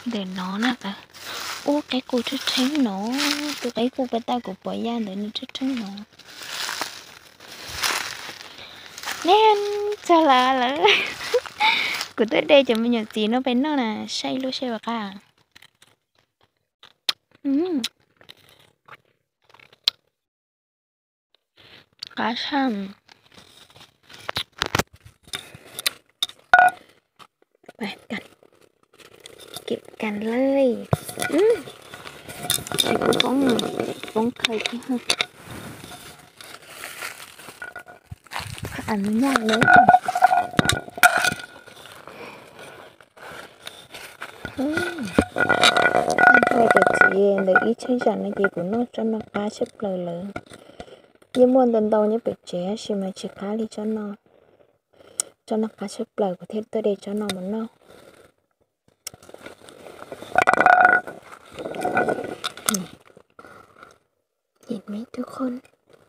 Ntawm no na, ub, qeb qus rheeb rheeb no, tus qeb qus pas tau kuv pom ya ntawd nws rheeb rheeb no. Neb, txog lawm lawm. Kuv twb de cov me nyuam txiv no pem noj na, saib lub seb puas qab. Qab tshaj. Kev kas lawm. Tsis poob, poob kawg thiab. Qab nyaj lawm. Ntho cov txiv ntawm ib cheeb tsam no ces kuv noj tsob no qab tshaj plaws lawm. Yeej muaj ntau ntau nyob pem tsev tab sis mas tsis qab li tsob no. Tsob no qab tshaj plaws kuv thiaj tuaj de tsob no mus noj.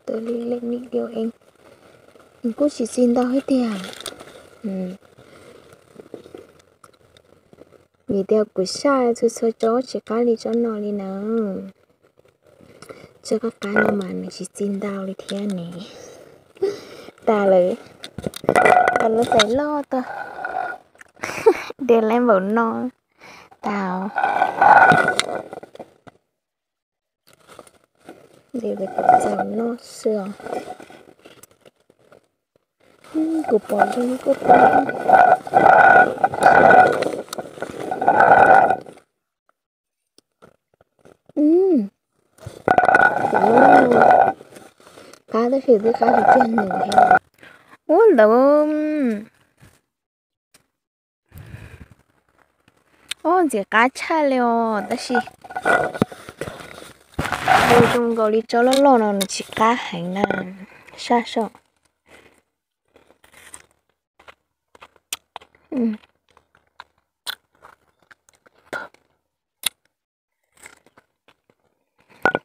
Tus li lej nik dio es kuj tsis txi ntau thiab tiag. Vim tias kuv saj txhua txhua tsob tsis qab li tsob no li na. Tsob qab qab no mas nws tsis txi ntau li thiab ne. Tas lawm, tas lawm, tais loj tag. De leb npaum no tas. De txaus noj xwb os. Kuv pom zoo kuj qab. Qab tab sis twb qab tsis tiag nws thiab. Ub ntawd. Ub, ntxim qab tshaj li os, tab sis zoo nkaus li tsob loj loj no nws tsis qab heev na, saj saum.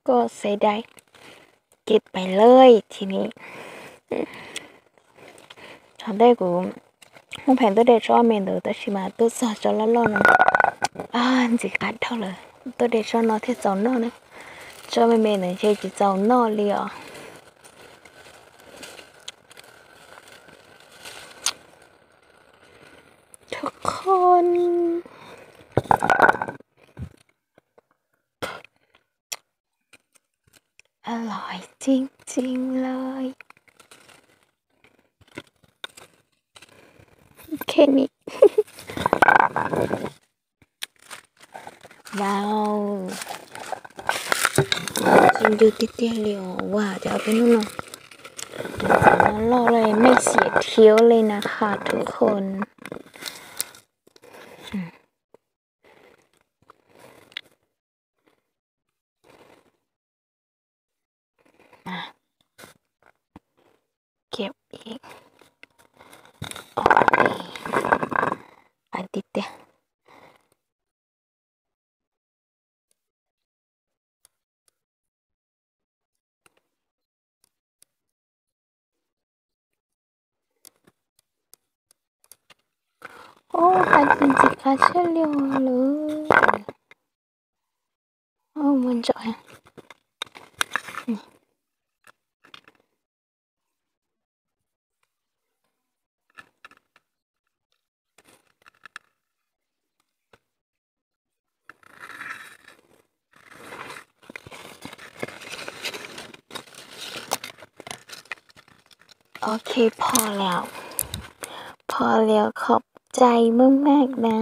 Koj xav dai ces pais lawm thiab ne. Thaum ntej kuv muab pheem tuaj de tsob me ntawd tab sis mas tuaj txog tsob loj loj no, ntxim qab dhau lawm, tuaj de tsob no thiaj txaus noj na. Tsob me me ntawd ntshe tsis txaus noj li os. Thub qhon. อร่อยจริงๆเลย แค่นี้ Wow, tsis ncw tiag tiag li os. Wow, cov peb hnub no loj loj li, mej xiam thiab li na ha thub qhon. Kiag ib qhov tiag tiag. Ub, qab ntxim qab tshaj li lawm. Ub, muaj ntsaum. Ok, พอแล้ว พอแล้ว ขอบใจมากๆนะ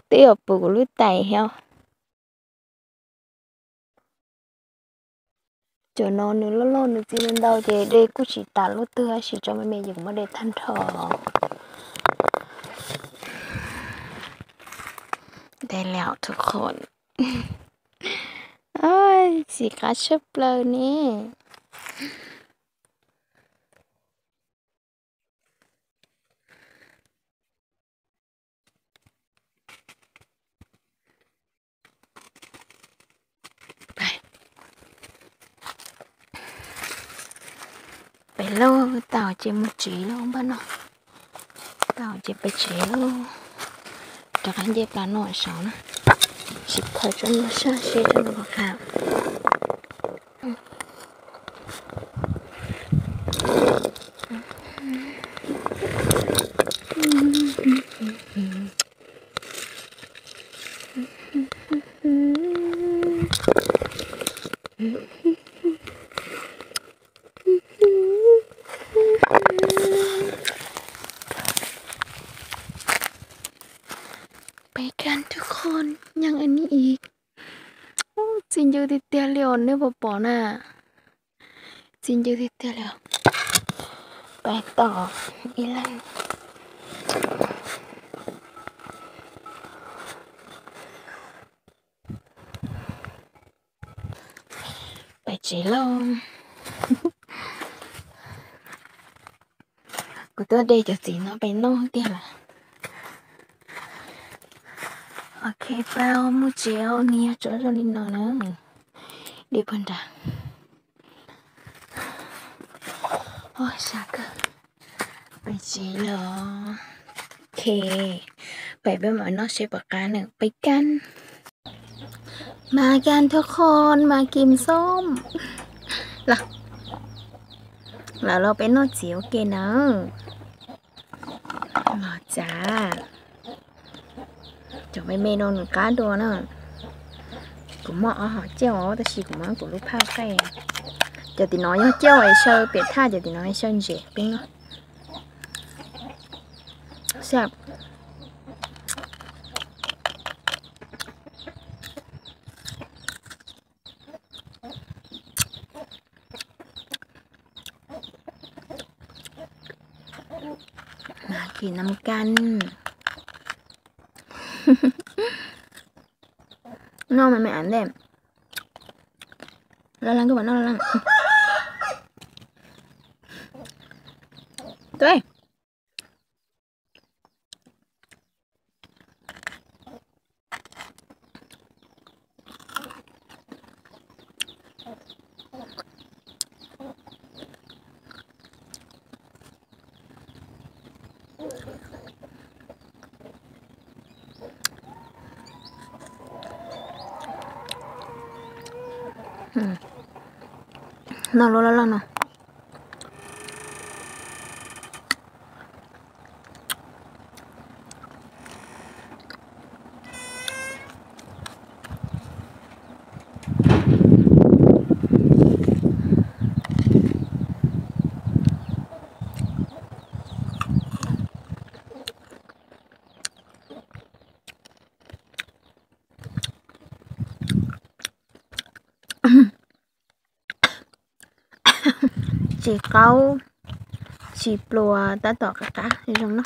twb yog puas kuv lub tais thiab. Cov no nws loj loj nws txi ntau ces de kuj tsis tas lub twg, tab sis tsob me me ces kuv muab de tag nrho. De lawm thub qhon. Ntxim qab tshaj plaws ne. Peb Lauj, tau ces mus tsev lauj npawg no. Tau ces peb tsev lauj. Rov qab nce plas no saud na. Sim khaws tso no sab seb tso no qab. Peb kan tug qhon nyeem ib. Txi ncw tiag tiag li os, nej puas pom na? Txi ncw tiag tiag li os. Peb tom ib leeg. Peb tsev lauj. Kuv tuaj de cov txiv no peb noj tiag lawm. Ok, peb mus tsev, nws yog tso zoo li no na. De puag nrad. Sab kawg. Peb tsev los. Ok, peb mam noj seb puas qab na, peb kan. Mas kan tug qhon mas kim xom. Los, lawv los peb noj txiv ua ke na. Los tsav. Cov me me no nws qab dua na. Kuv muaj ob hom cauj os, tab sis kuv muab kuv lub phaj qaij. Cov tim no yog cauj es xyaw piam thaj, cov tim no xyaw ntses peb noj. Sab. Ces noj kan. Noj me me av ntej. Laj laj koj mam noj laj laj. Tuaj. Noj lub loj loj no. Tsis qaub, tsis pluas, tab tom qab qab zoo no.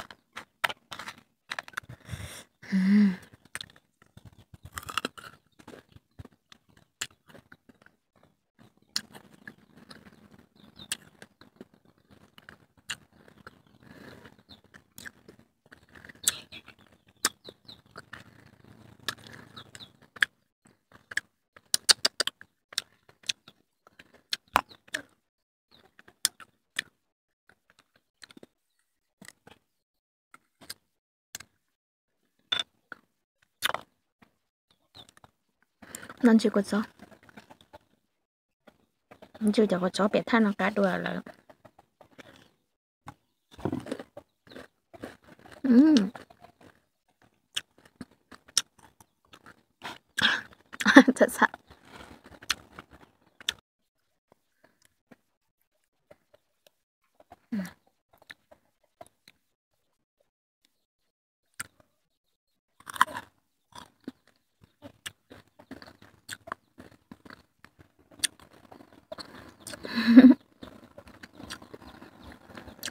No ntsis kua txob, ntsis cov kua txob piam thaj no qab dua lawm.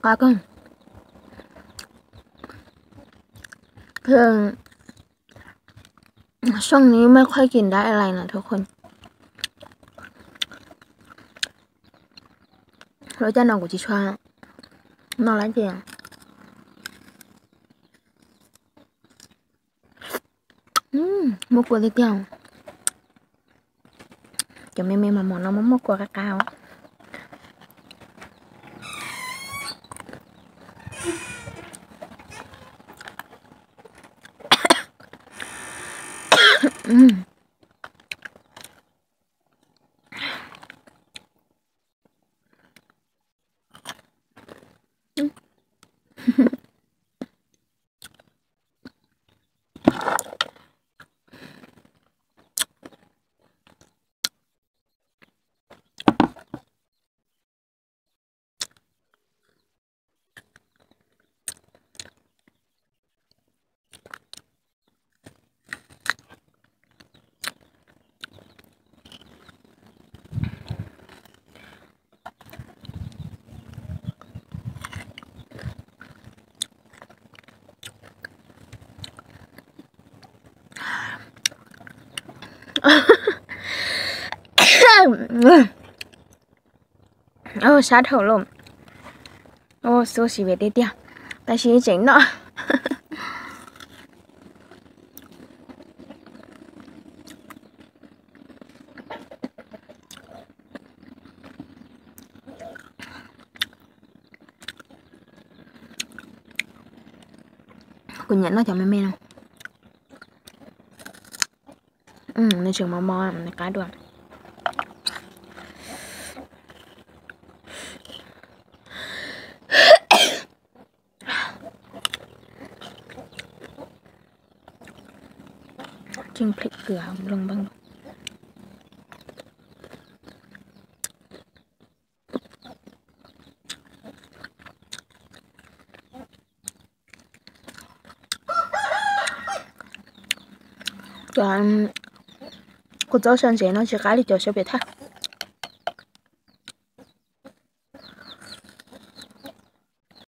Qab kawg. Thường xuyên như mấy khoai kiểu đá này nè, thôi khôn. Lawv caj no kuv tsis tshua noj lawm ces muaj kua tiag tiag. Cov me me mos mos no muaj muaj kua qab qab os. Sab dhau lawm. Xub si ve tiag tiag, tab sis tseem noj. Kuv nyiam noj cov me me no. Nws tseem mos mos, nws qab dua. Tseem phem kawg, nplooj nplooj. Cov kua txob sab ntsev no tsis qab li cov sab pem thaj.